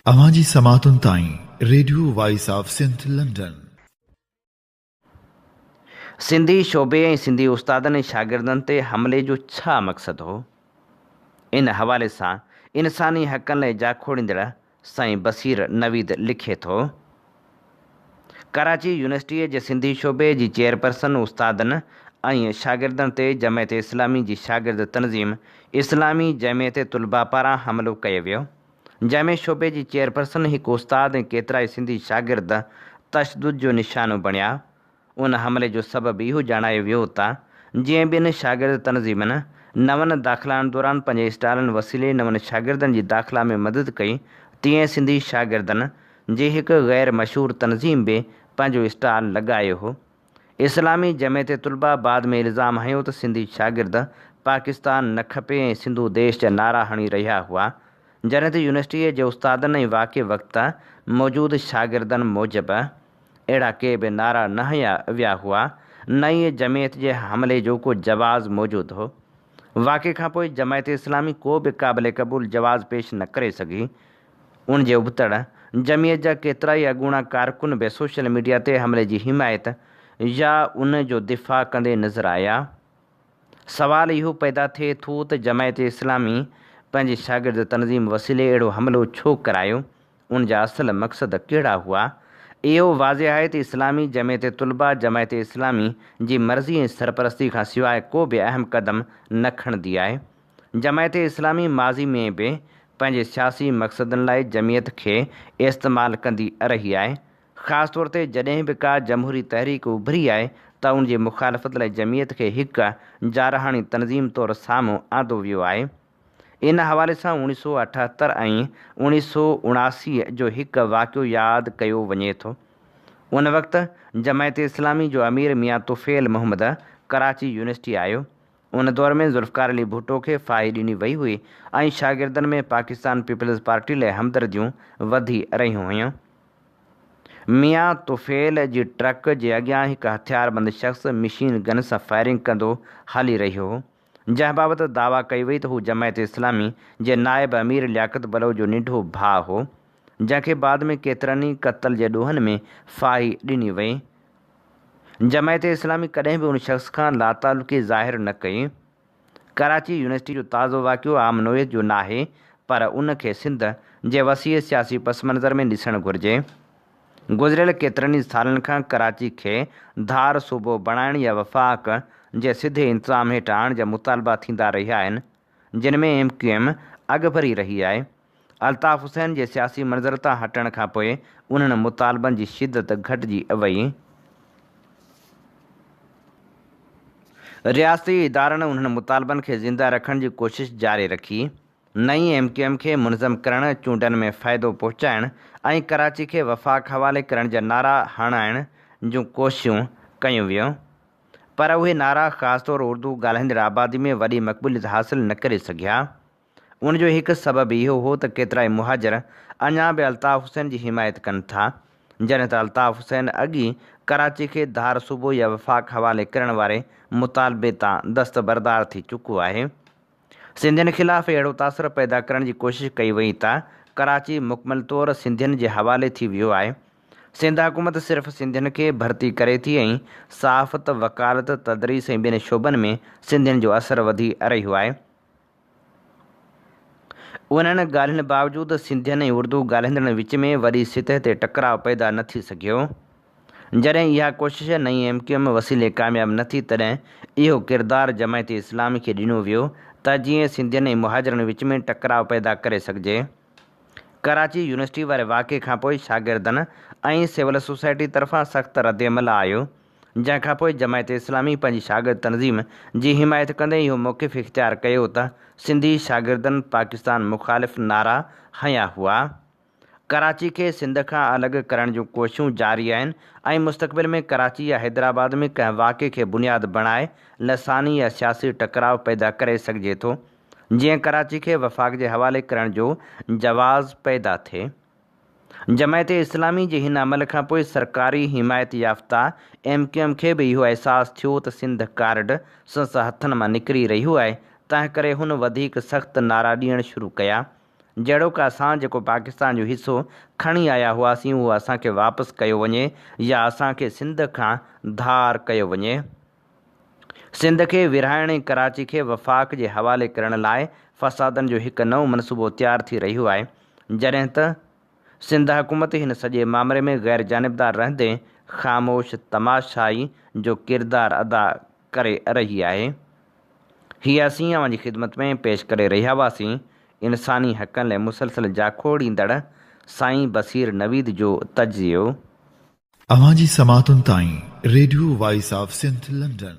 اوهان جي سماعتن تائين radio voice of Sindh London. Sindhi شعبي ۽ سنڌي استادن ۽ شاگردن تي حملي جو ڇا مقصد هو؟ ان حوالي سان انساني حقن لاء جاکوڙيندڙ سائين بصير نويد لکي ٿو، ڪراچي يونيورسٽيء جي سنڌي شعبي جي چيئرپرسن استادن ۽ شاگردن تي جمعيت اسلامي جي شاگرد تنظيم اسلامي جمعيت طلبه پاران حملو ڪيو ويو، جنهن ۾ شعبي جي چيئرپرسن، هڪ استاد ۽ ڪيترائي سنڌي شاگرد تشدد جو نشانو بڻيا. ان حملي جو سبب اهو ڄاڻايو ويو ته جيئن ٻين شاگرد تنظيمن نون داخلائن دوران پنهنجي اسٽالن وسيلي نون شاگردن جي داخلا ۾ مدد ڪئي تيئن سنڌي شاگردن جي هڪ غير مشهور تنظيم به پنهنجو اسٽال لڳايو هو. اسلامي جمعيت طلبه بعد ۾ الزام هنيو ته سنڌي شاگرد پاڪستان نه کپي ۽ سنڌو ديش جا نعرا هڻي رهيا هئا جڏهن ته يونيورسٽيء جي استادن ۽ واقعي وقت موجود شاگردن موجب اهڙا ڪي به نعرا نه هنيا ويا هئا، نه ئي جمعيت جي حملي جو ڪو جواز موجود هو. واقعي کانپوء جماعت اسلامي ڪو به قابل قبول جواز پيش نه ڪري سگهي. ان جي ابتڙ جمعيت جا ڪيترائي اڳوڻا ڪارڪن به سوشل ميڊيا تي حملي جي حمايت يا ان جو دفاع ڪندي نظر آيا. سوال اهو پيدا ٿئي ٿو ته جماعت اسلامي پنهنجي شاگرد تنظيم وسيلي اهڙو حملو ڇو ڪرايو؟ ان جا اصل مقصد ڪهڙا هئا؟ اهو واضح آهي ته اسلامي جمعيت طلبه جماعت اسلامي جي مرضي ۽ سرپرستي کان سواء ڪو به اهم قدم نه کڻندي آهي. جماعت اسلامي ماضي ۾ به پنهنجي سياسي مقصدن لاء جمعيت کي استعمال ڪندي رهي آهي. خاص طور تي جڏهن به ڪا جمهوري تحريڪ اڀري آهي ته ان جي مخالفت لاء جمعيت کي هڪ جارحاڻي تنظيم طور سامهون آندو ويو آهي. ان حوالي سان اوڻيهه سو اٺهتر ۽ اوڻيهه سو اڻاسي جو هڪ واقعو ياد ڪيو وڃي ٿو. ان وقت جماعت اسلامي جو امير ميان طفيل محمد ڪراچي يونيورسٽي آيو. ان دور ۾ ذوالفقار علي ڀٽو کي ڦاهي ڏني وئي هئي ۽ شاگردن ۾ پاڪستان پيپلز پارٽي لاء همدرديون وڌي رهيون هيون. ميان طفيل جي ٽرڪ جي اڳيان هڪ هٿياربند شخص مشين گن سان فائرنگ ڪندو هلي رهيو هو، جنهن بابت دعويٰ ڪئي وئي ته هو جماعت اسلامي جي نائب امير لياقت بلوچ جو ننڍو ڀاء هو، جنهن کي بعد ۾ ڪيترن ئي قتل جي ڏوهن ۾ ڦاهي ڏني وئي. جماعت اسلامي ڪڏهن به ان شخص کان لاتعلقي ظاهر نه ڪئي. ڪراچي يونيورسٽي جو تازو واقعو عام نوعيت جو ناهي پر ان کي سنڌ جي وسيع سياسي پس منظر ۾ ڏسڻ گهرجي. گذريل ڪيترن ئي سالن کان ڪراچي کي ڌار صوبو بڻائڻ يا وفاق جي سڌي انتظام هيٺ آڻڻ جا مطالبا ٿيندا رهيا آهن، جن ۾ ايم ڪيو ايم اڳڀري رهي آهي. الطاف حسين جي سياسي منظر تان هٽڻ کان پوء انهن مطالبن جي شدت گهٽجي وئي. رياستي ادارن انهن مطالبن کي زنده رکڻ جي ڪوشش جاري رکي. نئين ايم ڪيو ايم کي منظم ڪرڻ، چونڊن ۾ فائدو پهچائڻ ۽ ڪراچي کي وفاق حوالي ڪرڻ جا نعرا هڻائڻ جون ڪوششون ڪيون ويون. پر اهي نعرا خاص طور اردو ڳالهائيندڙ آبادي ۾ وڏي مقبوليت حاصل نه ڪري سگهيا. ان جو هڪ سبب اهو هو ته ڪيترائي مهاجر اڃا به الطاف حسين جي حمايت ڪن ٿا، جڏهن ته الطاف حسين اڳ ئي ڪراچي کي ڌار صوبو يا وفاق حوالي ڪرڻ واري مطالبي تان دستبردار ٿي چڪو آهي. سنڌين خلاف اهڙو تاثر پيدا ڪرڻ جي ڪوشش ڪئي وئي ته ڪراچي مڪمل طور سنڌين جي حوالي ٿي ويو آهي. سنڌ حڪومت صرف سنڌين کي ڀرتي ڪري ٿي ۽ صحافت، وڪالت، تدريس ۽ ٻين شعبن ۾ سنڌين جو اثر وڌي رهيو آهي. انهن ڳالهين باوجود سنڌين ۽ اردو ڳالهائيندڙن وچ ۾ وڏي سطح تي ٽڪراء پيدا نه ٿي سگهيو. جڏهن اها ڪوشش نئين ايم ڪيو ايم وسيلي ڪامياب نه ٿي تڏهن اهو ڪردار جماعت اسلامي کي ڏنو ويو ته جيئن سنڌين ۽ مهاجرن وچ ۾ ٽڪراء پيدا ڪري سگهجي. ڪراچي يونيورسٽي واري واقعي کانپوء شاگردن ۽ سول سوسائٽي طرفان سخت ردعمل آيو. جنهن کانپوء جماعت اسلامي پنهنجي شاگرد تنظيم جي حمايت ڪندي اهو موقف اختيار ڪيو ته سنڌي شاگردن پاڪستان مخالف نعرا هنيا هئا. ڪراچي کي سنڌ کان الڳ ڪرڻ جون ڪوششون جاري آهن ۽ مستقبل ۾ ڪراچي يا حيدرآباد ۾ ڪنهن واقعي کي بنياد بڻائي لساني يا سياسي ٽڪراء پيدا ڪري سگهجي ٿو جيئن ڪراچي کي وفاق جي حوالي ڪرڻ جو جواز پيدا ٿئي. جماعت اسلامي جي هن عمل کان پوء سرڪاري حمايت يافته ايم ڪيو ايم کي به اهو احساس ٿيو ته سنڌ ڪارڊ سندس هٿن مان نڪري رهيو آهي، تنهن ڪري هن وڌيڪ سخت نعرا ڏيڻ شروع ڪيا. جهڙوڪ اسان جيڪو پاڪستان جو حصو کڻي آيا هئاسين اهو اسان کي واپس ڪيو وڃي يا اسان کي سنڌ کان ڌار ڪيو وڃي. سنڌ کي ورهائڻ ۽ ڪراچي کي وفاق جي حوالي ڪرڻ لاء فسادن جو هڪ نئون منصوبو تيار ٿي رهيو آهي جڏهن ته سنڌ حڪومت هن سڄي مامري ۾ غير جانبدار رهندي خاموش تماشائي جو ڪردار ادا ڪري رهي آهي. هي اسين اوهان جي خدمت ۾ پيش ڪري رهيا هئاسين انساني حقن لاء مسلسل جاکوڙيندڙ سائين بصير نويد جو تجزيو. اوهان جي سماعتن تائين radio voice of Sindh London.